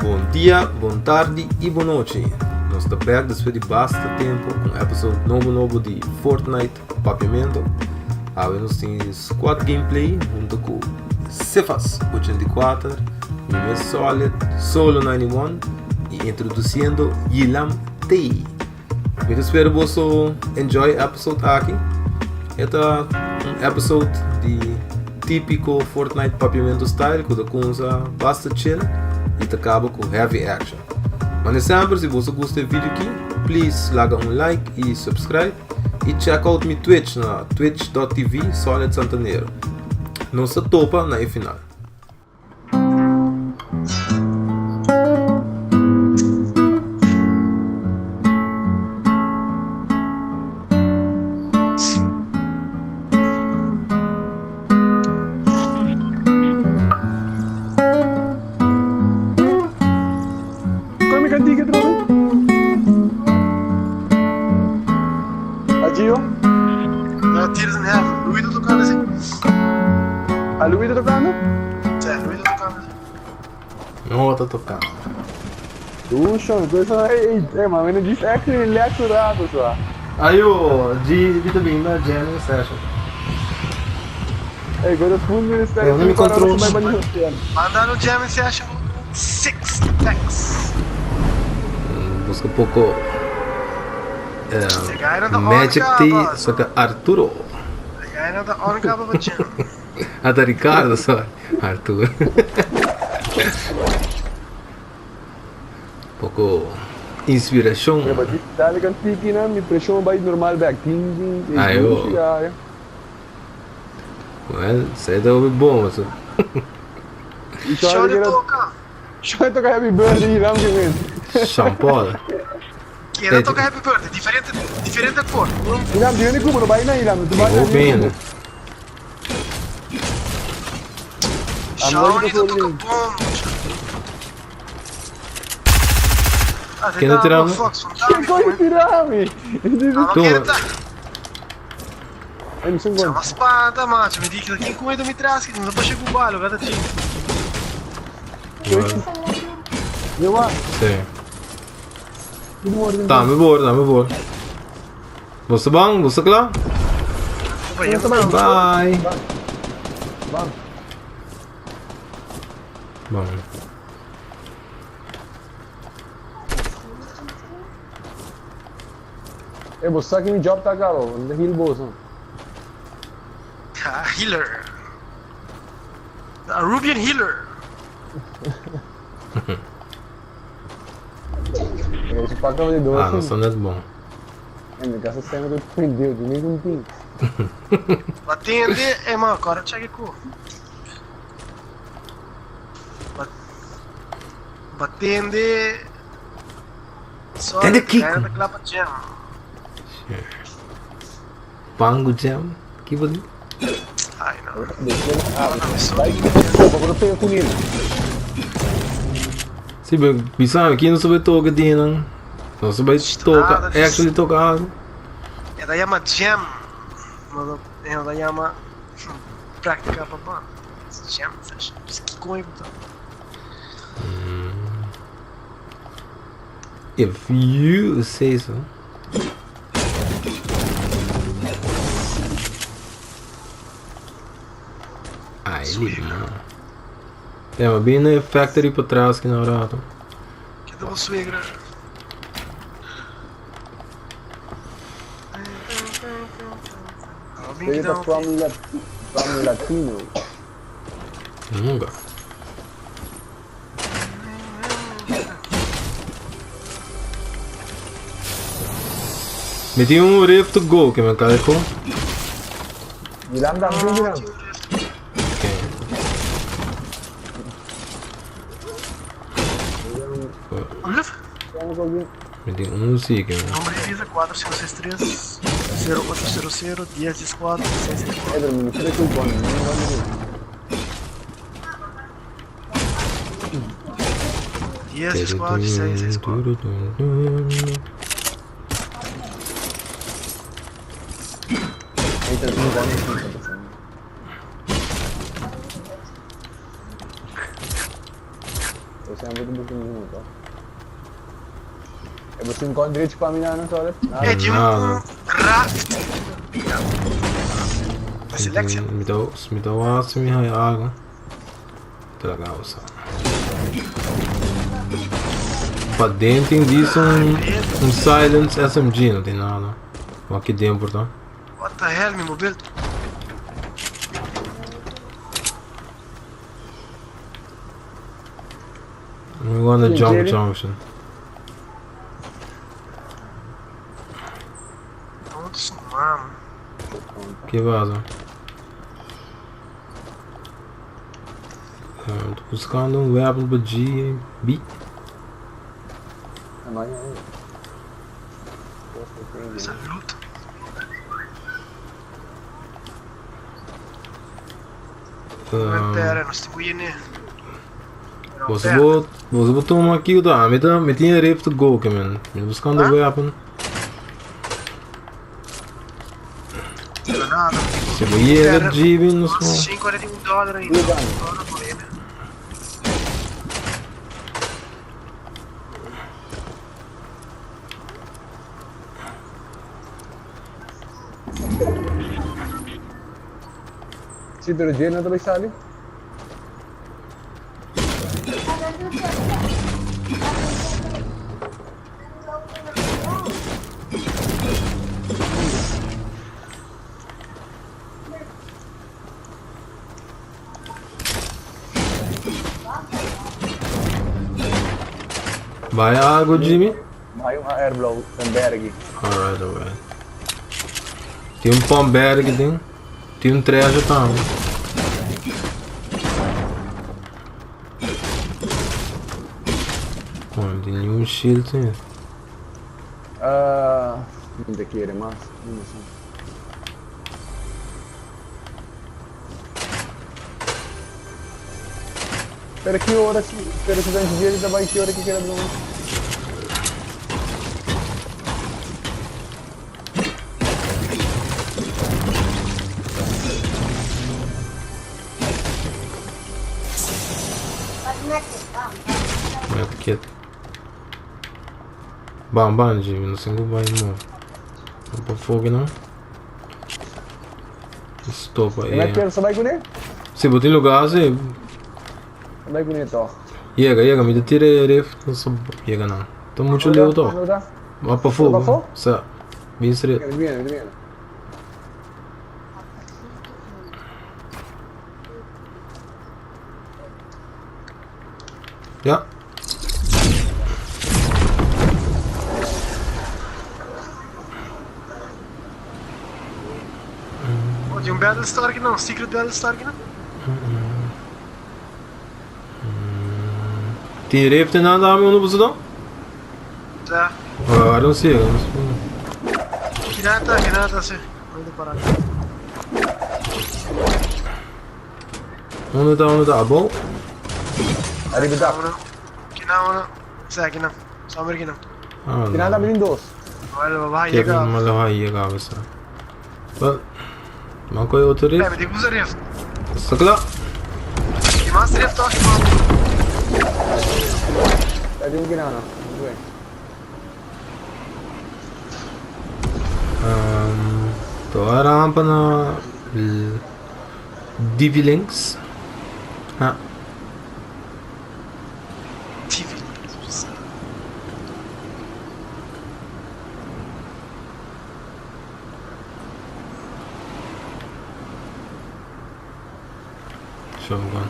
Bon dia, bon tardi y bon nochi. Nos ta back despues di basta tempo cu un episode nobo nobo di Fortnite Papiamento. Awe nos tin squad gameplay hunto cu Cephas 84, Mime Solid, Solo 91 y introduciendo Yilam T. Mi ta spera boso enjoy e episode aki. E ta un episode di típico Fortnite Papiamento style ku ta kumsa basta chill i ta kaba ku heavy action. Mane semper si boso gusta e video aki, please laga un like i subscribe i check out mi Twitch na twitch.tv solidsantanero. Nos ta topa na e final. Come cantica trobe? A Gio? No, Tears in Heaven. Luis ta tocando así. A Luis ta tocando? Sí, Luis ta tocando así. No ta tocando. Dushon, cosa ey, ey, ma mi no djis actually relax un rato so. Ayo, G, bi ta bin na jamming session. Ey, go ta full ministerio. Ey, unda mi control? Manda no jamming session six packs. Busca poco Magic T, saca Arturo. Ah, ta Ricardo, sorry. Arturo. Poco inspiracion. Dale kan tiki na mi presion bai normal back. Ding ding. Ayo. Well, esei ta hopi bon paso. Show de toca. Show de toca happy birthday y ram que men. Sean Paul. Quién a toca happy birthday? Diferente, diferente cor. Iram, di cubo, no bai na Iram, tu bai na Hopi hende. Show de toca bom. Ken a tira mi? Ken coño tira mi? Tuma. Chama spanta, macho. Mi di kin cu mi tras ki no pa chegar balo, gata chi. Sí. Dame bor, dame bor. Boso ban, boso kla? Bye. Bon. E bo sa ki mi job ta cabo, mi ta heal boso. Ha, healer. The Arubian healer. E su pakka di dos. Ah, no sa net bon. En mi casa sempre tu prendiu, di ningun tin. Batende, e ma, agora check ku. Batende. Tende kiko? Pango jam? Ki bo di? Ai no. Si, pero bisa aki no sabe toca di nan. No sabe toca, actually toca algo. E ta yama jam. No e no ta yama practica pa banda. Jam session. Kiko e ta? If you say so. Ai, lima. É, mas bem na factory para trás que na hora. Que da suegra. From Latino. Nunca. Mi tin un rift to go ke mi kalko. Milan dan bin Milan. Mi tin un si ke. Nombre de visa 4 5 6 3 0 8 0 0 10 10 4 6 6 4. Eh, pero mi no creo que bon, no no. 10, 4, 6, 6, 4. Bo semper ta busca mihó, to. E bo tin con derecho pa mi na solid? Nada. E tin un ra. Ta selectie. Mi ta mi ta wak si mi haya algo. Ta laga usa. Pa den tin dis un un silence SMG no tin nada. Wak ki den por ta. What the hell mi mobil. We go on the jump junction. Ke pasa? Tô buscando um weapon para G B. Salud. Boso bo, boso bo tuma aki ta, mi ta, mi tin rip to go ke men. Mi ta buscando weapon. Si bo yega GB nos mo. Si, pero dje no ta bay sali. Bay algo Jimmy? Bay un AR blauw, un berg. Alright, alright. Tin un pump berg tin. Tin un treasure tambe. Bom, tin un shield tin. Uh, não te quiere más. No sé. Pero ki ora ki, pero si dan dje ta bai ki ora ki keda bluma? Medkit. Ban ban Jimmy, no sin ku bai mo. Pa fogo no. Stop aí. Medkit sa bai kuné? Si bo tin lugar si. Bai kuné toch. Yega, yega, mi ta tira e rift, no sa yega nan. Ta mucho leu toch. Va pafó. Pafó? Sa. Bin straight. Viene, viene. Ja. Oh, di un Battlestar ki nan, Secret Battlestar ki nan. Tin rift nan dame uno boso don? Ja. Oh, I don't see it. Kinata, kinata, si. Voy parar. Unda ta, unda ta? Abou? Ariba dak. Kina, sa kina. Samer kina. Ah, Kina no. ta dos. Well, va Kevin llega. malo llega besa. Well, man koy otro Eh, rift. me digo usa rift. Está kla. Ki mas rift toch, man. Ta tin kina no. Ué. Um, to a rampa na DV Links. Ah, TV. Shotgun.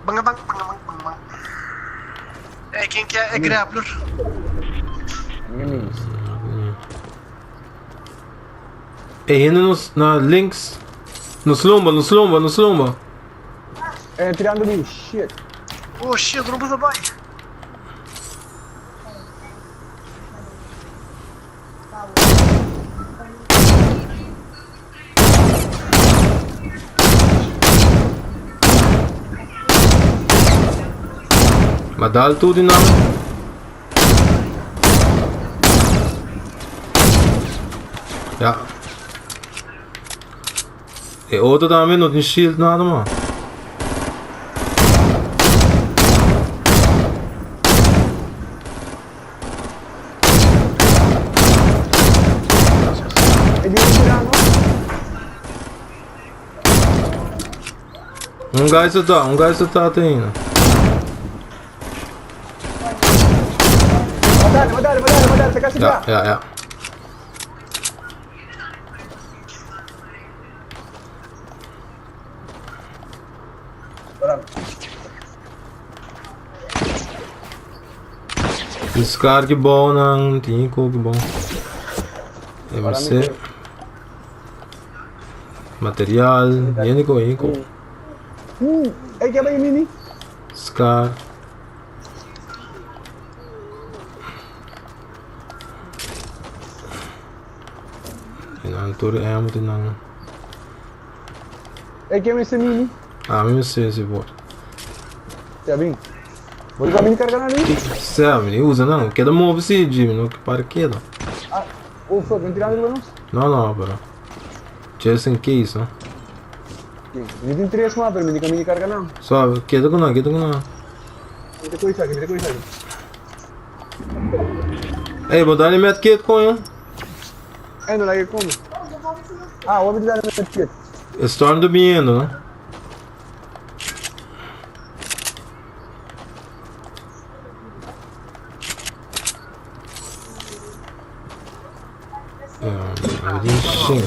Bang bang bang bang bang bang. Eh, ken ke e grappler? Ninguém means. E hende nos na links. Nos lomba, nos lomba, nos lomba. Eh, tirando mi. Shit. Oh shit, rompe de bai. Maar dal toe die naam. Ja. E otro tambe no tin shield nada man. Un guy sa ta, un guy sa ta te ainda. Dale, dale, dale, dale, casi Ja, ja, ja. Scar ki bou nan, tin ko ki bou. MC. Material, yende ko, yende ko. Ey, ke bay mini? Scar. Nan tur empty nan. Ey, ke mester mini? Ah, mi mester si por. Ya bin. Bo ta mini carga nan ni? Sa, mi usa nan. Keda move si, Jimmy, no para keda. Ah, oh fuck, no tirando riba nos? No, no, pero. Just in case, no? Mi tin tres ma, pero mi di ka mini carga nan. Suave, keda ku nan, keda ku nan. Mi ta koe esaki, mi ta koe esaki. Ey, bo dal e medkit coño? Ey, no laga e come. Ah, awor mi ta dal e medkit. E storm ta biniendo, no? Shin.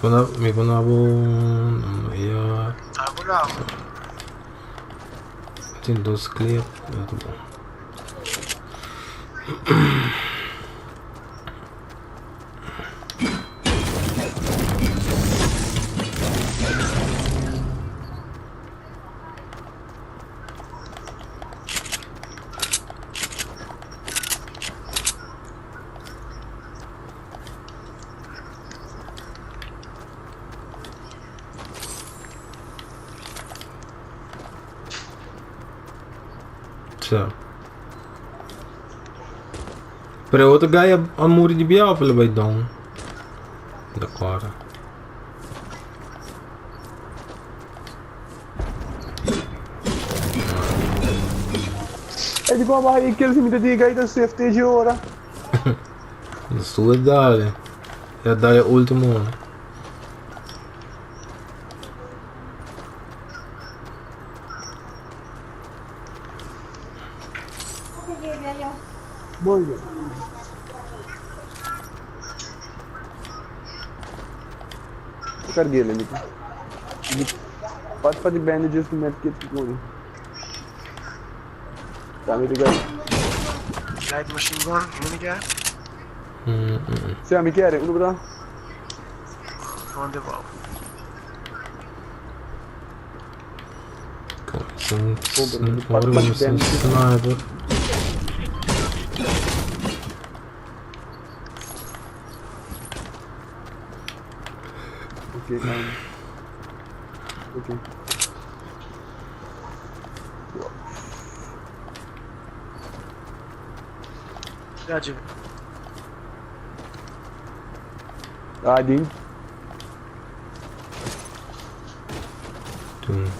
Pona, mi pona bo ya. Tin dos clip, ya ta bon. Zo. Pero e otro guy a muri di bia of el a bai down? Dakora. E di como baha kill si mi ta diga ta safety de ora. Sube dale. Ya dale último. Muy bien. Carguei, amigo. Pode fazer bandages com medkit com. Tá me ligado. Light machine gun, mini Sí, mi quiere, uno verdad. ¿Dónde va? Sniper. Ok, um, ok. Ja, Jimmy. Ah, ding. Toen.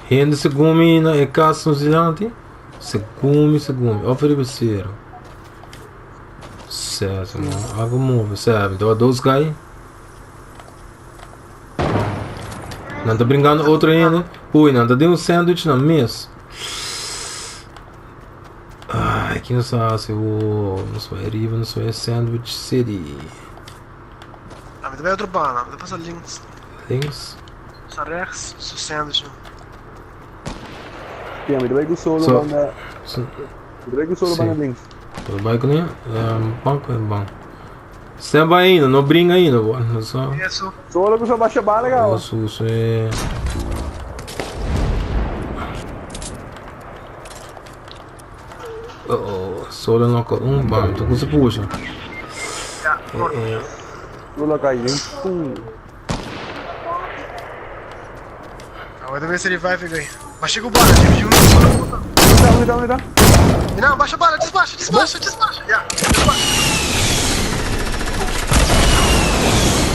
Hende segun mi na e kas nos dilanti? Segun mi, segun mi. Of riba sero. Certo, man. Algo move. Certo. Então, dos guy. Nan ta brincando otro hende. Ui, nan ta den un sandwich na mes. Ai, ki nos ta hasi? Oh, nos bai riba, nos bai Sandwich City. Ah, mi ta bai otro banda, mi ta pasa links. Links? Sa rechts, su sandwich. Ja, mi ta bai ku solo So- banda. Mi ta bai ku solo Si. banda links. Bo bai kuné? Ban ku ban. Stand by ainda, no bringa ainda, bo. No so. Eso. Solo ku so basha bala gaba. Osu, se. Oh, oh, solo no ko un bam, tu kusa puxa. Ja, Eh, eh. Solo kai den pum. Agora também se revive ganha. Baixa com bala, divide um no solo. Onde tá, onde tá, onde tá? Não, baixa a bala, desbaixa, desbaixa, desbaixa. Já, desbaixa.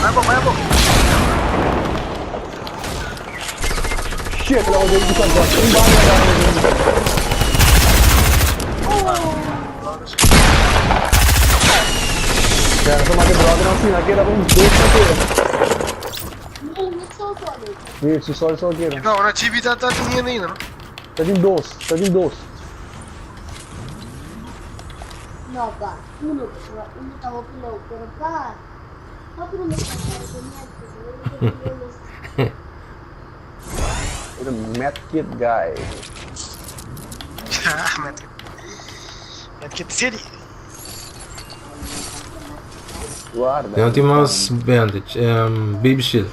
Vai, bom, vai, bom. Shit, la odio di quanto. Un bala gaba. Ja, so maak brother não sim, aqui era um dois aqui. Nee, su solo solo quiero. Não, na TV tá teniendo ainda, não? Tá em dois, tá em dois. No, pa, uno, uno estaba low, pero pa, pa uno The medkit guy. Ah, Medkit. Medkit City. Guarda. Não tem mais bandage, baby shield.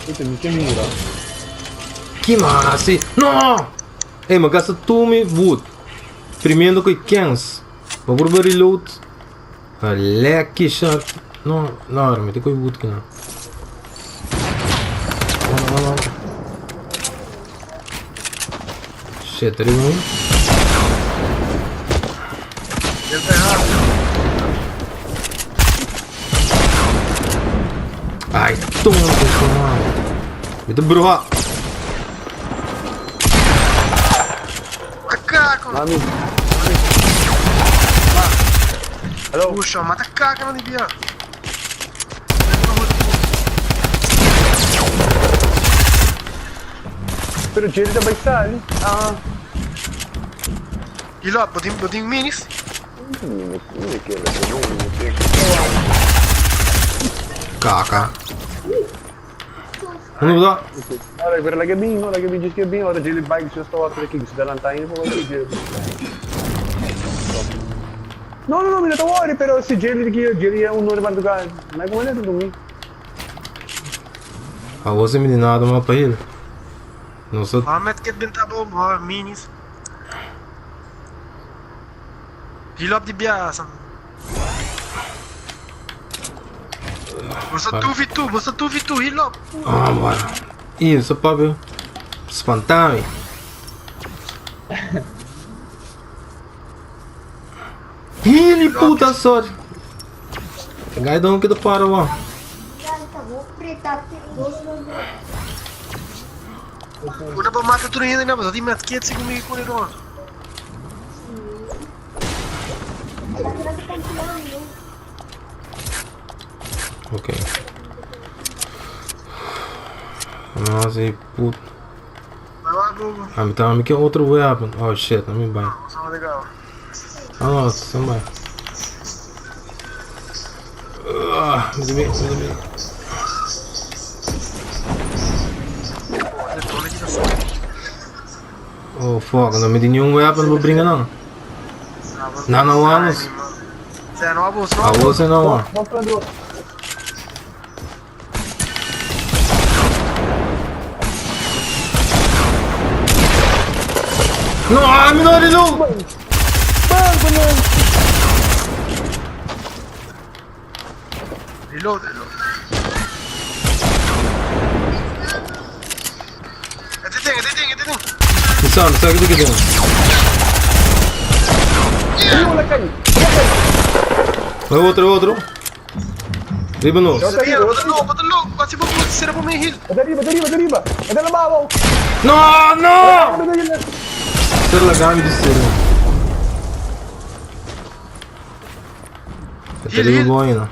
Eita, mi che mira. Que massa! No! Ei, mas gasta tu me wood. Primeiro que kens. Vou por reload. Ah, leque shot. No, no, me tem wood que não. Não, não, não. Shit, arriba um. Ele tá errado. Ai, tonto, mano. Me dá bruxa. Macaco! Mami. Hello. Puxa, mata caca não devia. Pero Jerry também está ali. Ah. E lá, botinho minis. Mi mi quiero, mi quiero. Caca. Não dá. Ora, pero la que bem, ora que bem, diz que bem, ora Jerry bike just estava aqui, se adelantar vou aqui Jerry. No, no, no, mira, te worry, pero si Jerry que Jerry é um nome para tocar. Não é como ele é tudo mim. A você me nada mas para ele. Não sou. Ah, medkit bem tá bom, ó, minis. Heal up de biasa. Você tu vi tu, você tu vi tu, heal up. Ah, mano. Isso, Pablo. Espantame. Ele puta sorte. Gaidão que do para lá. Una pa mata tu ainda, não, mas eu tenho medkit se comigo com ele. Ok. Nossa, e puta. Vai lá, Google. Ah, me tá me que outro weapon. Oh shit, não me vai. Só legal. Ah, nossa, somebody. Ah, me me me. Oh fuck, não me dê nenhum weapon pra brincar não. Não, não, anos. Zé, não abuso, não Ah, abuso. você não, ó. Mostrando. Não, ah, me não, não. Reload, reload. Ito tem, ito tem, ito tem. Sabe, sabe o que tem? Vai outro, outro. Riba no. Bota low, bota low. Quase vou ser para mim heal. Arriba, arriba, arriba. Até lá, babo. Não, não! Ser lagame de ser. Heal, heal. Ainda.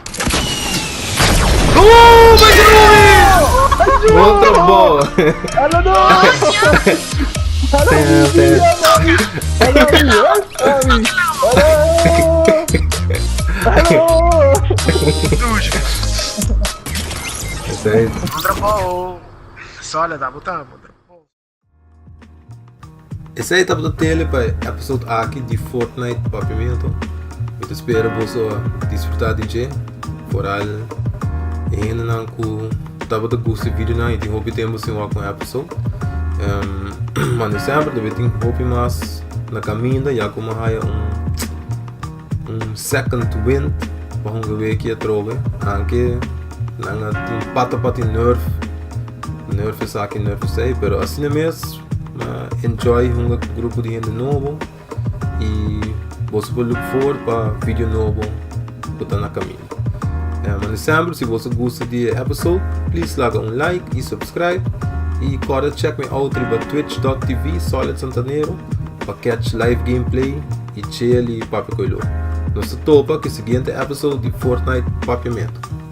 Vai de Outra bola. Hello, no. Tem, tem. Hello. Dude. Esse aí. Outra bola. Solid, abo ta, bo Esei tabata tele pa e episode aki di Fortnite Papiamento. Mi ta spera boso a disfruta di dje. Foral e hendenan ku tabata gusta e videonan i tin hopi tempu sin wak un episode. Um, mane semper debe tin hopi mas na kaminda ya ku mi a haya un un second wind pa hunga weki atrobe. Anke nan a tin pata pati nerf nerf esaki nerf esei pero asina mes ma enjoy hunga ku grupo di hende nobo i boso por look forward pa video nobo ku ta na kaminda. Mane semper si boso gusta di e episode please laga un like i subscribe i kòrda check me out riba twitch.tv Solid Santanero pa catch live gameplay i chill i papia ku e loko. Nos ta topa ku e siguiente episode di Fortnite Papiamento.